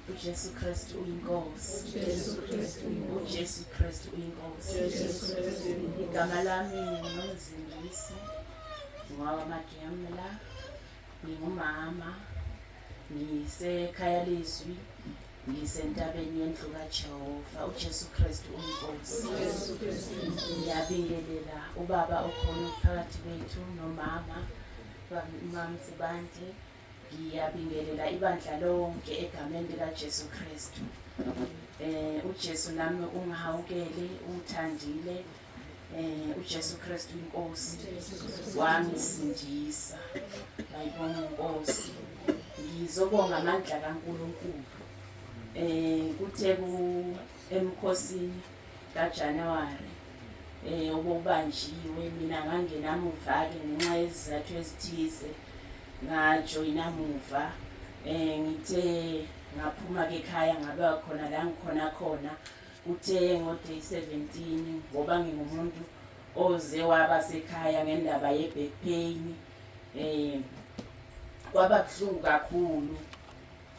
UJesu Kristu uyinkosi. UJesu Kristu uyinkosi. Igama lami nginguMzingisi ngowamaGemla, ngingumama, ngisekhaya lezwi, ngisentabeni yendlu kaJehova. UJesu Kristu uyinkosi. Ngiyabingelela ubaba okhona phakathi kwethu nomama uMamSibande. Ngiyabingelela ibandla lonke egameni likaJesu Kristu. UJesu nami ungihawukele, ungithandile. UJesu Kristu inkosi wangisindisa. Ngayibonga inkosi. Ngizobonga amandla kaNkulunkulu. Kuthe ku emkhosini kaJanuary obubanjiwe mina ngangena muva-ke ngenxa yezizathu ezithize ngajoyina muva ngithe ngaphuma-ke ekhaya ngabe khona la ngikhona khona kuthe ngo-day 17 ngoba ngingumuntu oze waba sekhaya ngendaba ye-back pain kwaba buhlungu kakhulu.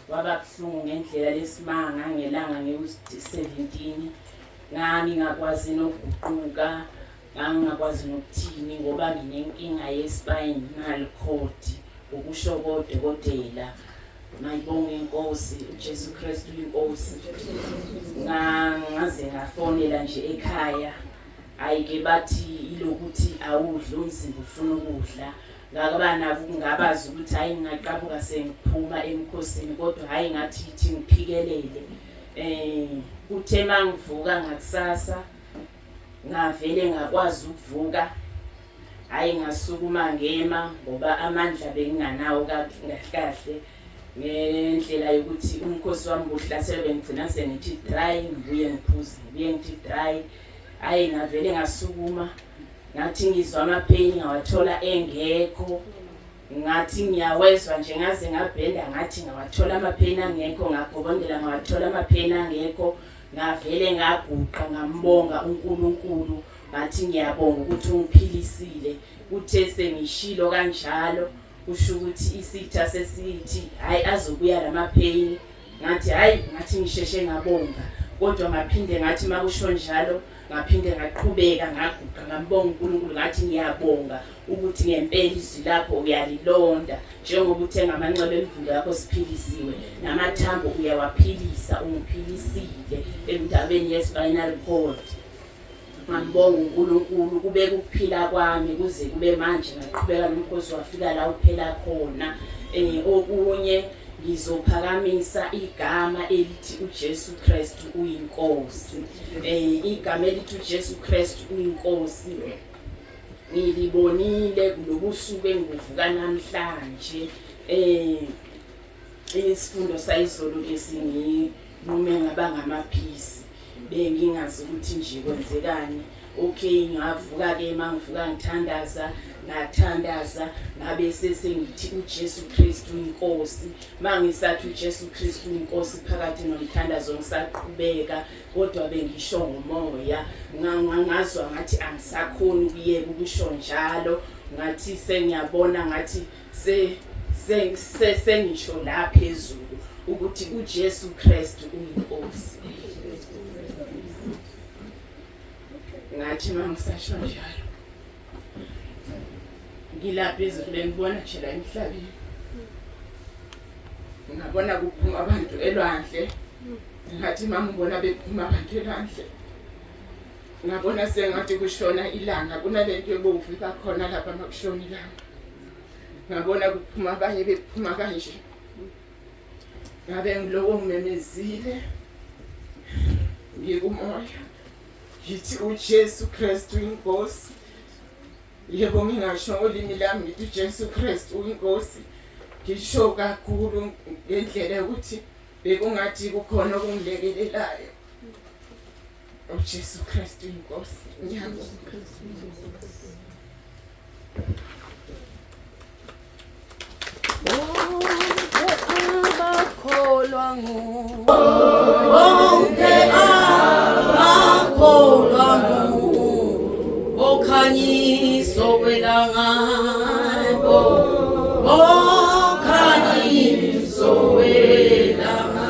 Kwaba buhlungu ngendlela lesimanga ngelanga ngewu-17 ngangingakwazi nokuguquka, ngangingakwazi nokuthini ngoba nginenkinga ye-spinal cord ngokusho kodokotela. Mayibonge inkosi uJesu Kristu inkosi. Ngaze ngafonela nje ekhaya, hhayi-ke bathi ilokuthi awudli umzimba ufuna ukudla. Ngakaba nako ukungabaza ukuthi hhayi ngingaqabuka sengiphuma emkhosini kodwa hhayi ngathi ithi ngiphikelele. Kuthe uma ngivuka ngakusasa ngavele ngakwazi ukuvuka, hhayi ngasukuma ngema ngoba amandla benginganawo kahle kahle ngendlela yokuthi umkhosi wami ubuhlaselwe bengigcina sengithi dry ngibuye ngiphuze ngibuye ngithi dry. Hhayi ngavele ngasukuma ngathi ngizwa amapheni ngawathola engekho, ngathi ngiyawezwa nje ngaze ngabhenda ngathi ngawathola amapheni angekho, ngagobondela ngawathola amapheni angekho, ngavele ngaguqa ngambonga uNkulunkulu ngathi ngiyabonga ukuthi ungiphilisile. Kuthe sengishilo kanjalo kusho ukuthi isitha sesithi hhayi azobuya lamapheni, ngathi hhayi ngathi ngisheshe ngabonga kodwa ngaphinde ngathi makusho njalo ngaphinde ngaqhubeka ngaguqa ngambonga uNkulunkulu ngathi ngiyabonga ukuthi ngempela izwi lakho uyalilonda njengoba uthe ngamanxeba emvulo yakho siphilisiwe namathambo uyawaphilisa ungiphilisile emdabeni ye-spinal cord. Ngambonga uNkulunkulu kubeka ukuphila kwami kuze kube manje ngaqhubeka nomkhosi wafika la uphela khona. Okunye ngizophakamisa igama elithi uJesu Kristu uyinkosi. Igama elithi uJesu Kristu uyinkosi ngilibonile kulobusuku engivuka namhlanje. Isifundo sayizolo ke singinqume ngaba ngamaphisi, bengingazi ukuthi nje kwenzekani. Okay, ngavuka ke mangivuka ngithandaza, ngathandaza ngabe sesengithi uJesu Kristu inkosi. Mangisathi uJesu Kristu inkosi phakathi nomthandazo ngisaqhubeka kodwa bengisho ngomoya, ngazwa ngathi angisakhoni ukuyeka ukusho njalo, ngathi sengiyabona ngathi sengisho la phezulu ukuthi uJesu Kristu uyinkosi. Ngathi mangisasho njalo ngilapha ezulu bengibona nje la emhlabeni, ngabona kuphuma abantu elwandle. Ngathi mangibona bephuma abantu elwandle ngabona sengathi kushona ilanga, kunalento ebomvu ibakhona lapha makushona ilanga. Ngabona kuphuma abanye bephuma kanje, ngabe ngiloko ngimemezile ngikumoya ngithi uJesu Kristu inkosi. Yebo ngingasho ngolimi lami ngithi uJesu Kristu uyinkosi, ngisho kakhulu ngendlela yokuthi bekungathi kukhona okungilekelelayo. UJesu Kristu inkosi. Ngiyabonga. Abakholwa ngu bonke abakholwa ngu okhanyiso kwelanga okhanyiso welanga.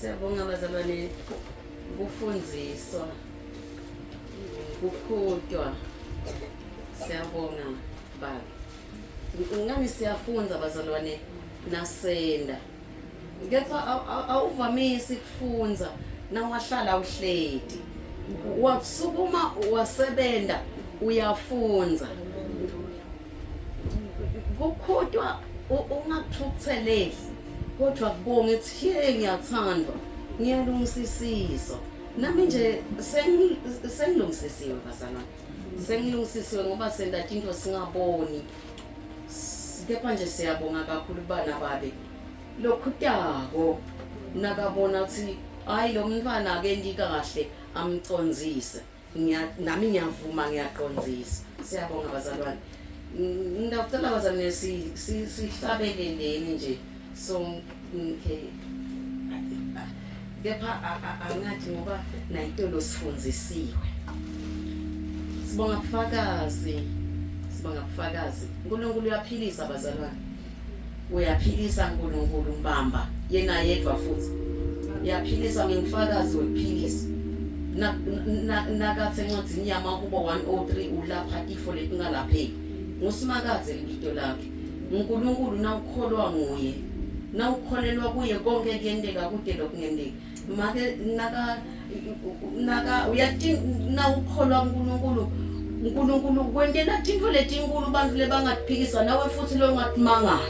Siyabonga bazalwane kufundziswa kukhutwa. Siyabonga baba. Ngani siyafundza bazalwane nasenda. Kepha awuvamisi kufundza nawahlala uhleti. Wasukuma wasebenta uyafundza. Kukhutwa ungakuthukutheleli kodwa kubonga ethi hey ngiyathandwa ngiyalungisisiswa. Nami nje sengilungisisiwe bazalwane. Sengilungisisiwe ngoba senta into singaboni. Kepha nje siyabonga kakhulu bana babe. Lokhutako nakabona ukuthi hayi lo mntwana akenti kahle amcondzise. Nami ngiyavuma ngiyaqondzisa. Siyabonga bazalwane. Ngiyacela bazalwane sihlabeleleni nje sonke. Kepha angathi ngoba nayitolo sifundzisiwe. Sibonga bufakazi. Sibonga bufakazi. uNkulunkulu uyaphilisa bazalwane. Uyaphilisa uNkulunkulu mbamba yena yedwa futhi. Uyaphilisa ngimfakazi wekuphilisa. Nakathi encwadini yamaHubo 103 ulapha tifo letingalapheki. Ngusimakadze libito lakhe. uNkulunkulu nawukholwa nguye. Nawukholelwa kuye konke kuyenteka kude lokungenteki. Make naka uyati nawukholwa uNkulunkulu uNkulunkulu kwentela tintfo letinkulu bantfu lebangakuphikisa nawe futhi longatimangala.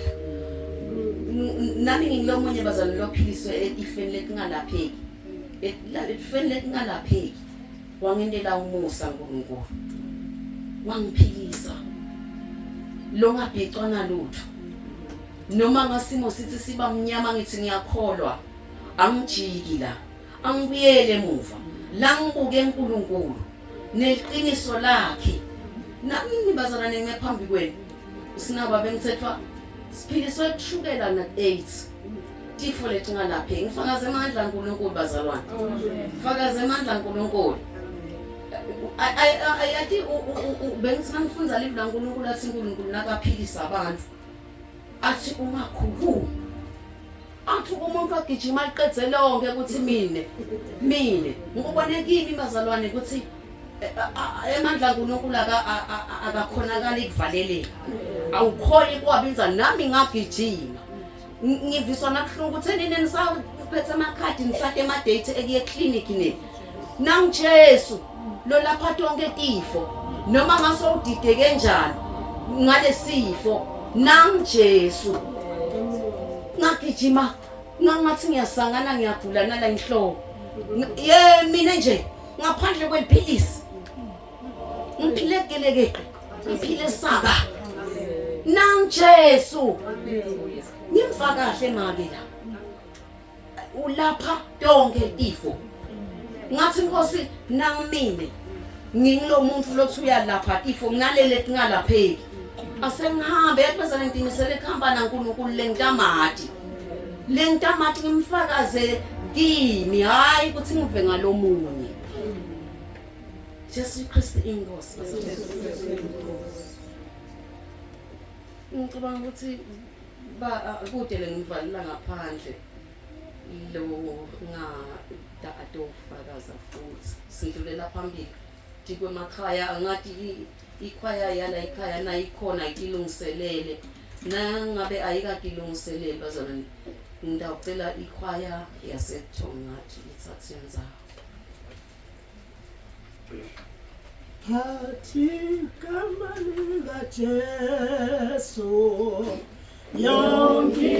Nami ngingulomunye bazalwane lophiliswe etifeni letingalapheki. Etifeni letingalapheki. Wangentela umusa uNkulunkulu. Wangiphilisa. Longabhicwa nalutho. Noma ngasimo sithi siba mnyama ngithi ngiyakholwa. Angijiki la. Angibuyele emuva. La ngibuke uNkulunkulu neqiniso lakhe. Nami bazalwane ngephambi kwenu. Sinaba bemthethwa siphiliswe kushukela na AIDS. Tifo letingalapheki. Ngifakaze amandla kaNkulunkulu bazalwane. Fakaze amandla kaNkulunkulu. Ayati bengithi mangifundza livi laNkulunkulu athi uNkulunkulu nakaphilisa abantu. Athi ungakhulumi. Athi umuntu agijima aqedze lonke ukuthi mine ngikubone kimi bazalwane ukuthi emandla kaNkulunkulu akakhonakala ikuvaleleka. Awukhoni kwabinza nami ngagijima. Ngiviswa nakuhlungu ukuthi nini nisaphethe amakhadi nisake ema date ekuye clinic ne. NangiJesu lo lapha tonke tifo noma ngaso udideke njani ngalesifo nangiJesu. Ngagijima ngathi ngiyasangana ngiyagula nala inhloko. Ye mina nje ngaphandle kweliphilisi ngiphile gelekeqe ngiphile saka nangiJesu ngimfa kahle make la ulapha tonke tifo. Ngathi Nkosi nangimine ngingulo muntu lothi uyalapha tifo nginalele tingalapheki. Asengihambe yathi bazalwane ngiqinisele kuhamba naNkulunkulu lengitamati. Lengitamati ngimfakaze kimi hayi ukuthi ngive ngalomunye. Jesu Kristu inkosi. Ngicabanga ukuthi ba kude lengivalela ngaphandle lo nga atofakaza futhi sindlulela phambili tikwemakhaya angathi ikhwaya yala ikhaya nayikhona itilungiselele nangabe ayikatilungiseleli bazalwane ngitawucela ikhwaya yaseThongathi ithathe indzawo. Phathi igama likaJesu yonke.